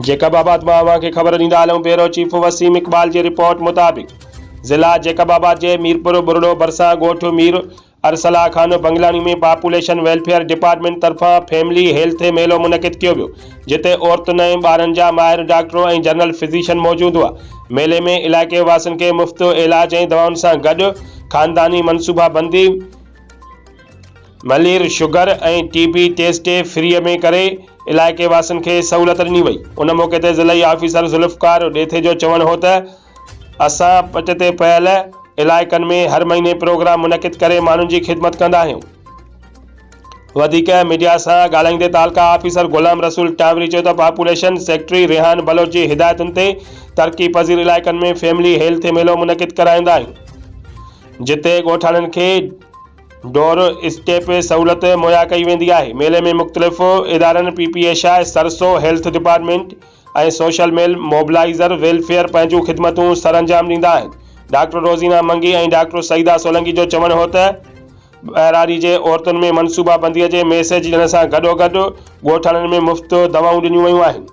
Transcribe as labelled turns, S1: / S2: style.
S1: Jacob آباد مان اوهان کي خبر ڏيندا هلون بيورو چيف وسيم اقبال جي رپورٽ مطابق ضلع جيڪب آباد جي ميرپور ٻرڙو ڀرسان ڳوٺ Mir Arsala Khan Banglani ۾ population welfare department طرفان فيملي هيلٿ ميلو منعقد ڪيو ويو جتي عورتن ۽ ٻارن جا ماهر ڊاڪٽرو ۽ جنرل فزيشن موجود هئا ميلي ۾ علائقي واسين کي مفت علاج ۽ دوائن سان گڏ خانداني منصوبا بندي Malir sugar ۽ T B test free ۾ ڪري علائقي واسين کي سهولت ڏني وئي. ان موقعي تي ضلعي آفيسر ذوالفقار ڏيٿي جو چوڻ هو ته اسان پٽ تي پيل علائقن ۾ هر مهيني پروگرام منعقد ڪري ماڻهن جي خدمت ڪندا آهيون. وڌيڪ ميڊيا سان ڳالهائيندي تعلقه آفيسر غلام رسول ٽانوري چيو ته پاپوليشن سيڪريٽري ريحان بلوچ جي هدايتن تي ترقي پذير علائقن ۾ فيملي هيلٿ ميلو منعقد ڪرائيندا آهيون جتي ڳوٺاڻن کي ڊور اسٽيپ سهولت مهيا ڪئي ويندي آهي. ميلي ۾ مختلف ادارن P P H I, SRSO, health department ۽ social male mobiliser welfare پنهنجون خدمتون سرانجام ڏيندا آهن. ڊاڪٽر روزينا منگي ۽ ڊاڪٽر سعيده سولنگي جو چوڻ هو ته ٻهراڙي جي عورتن ۾ منصوبابندي جي ميسيج ڏيڻ سان گڏوگڏ ڳوٺاڻن ۾ مفت دوائون ڏنيون ويون آهن.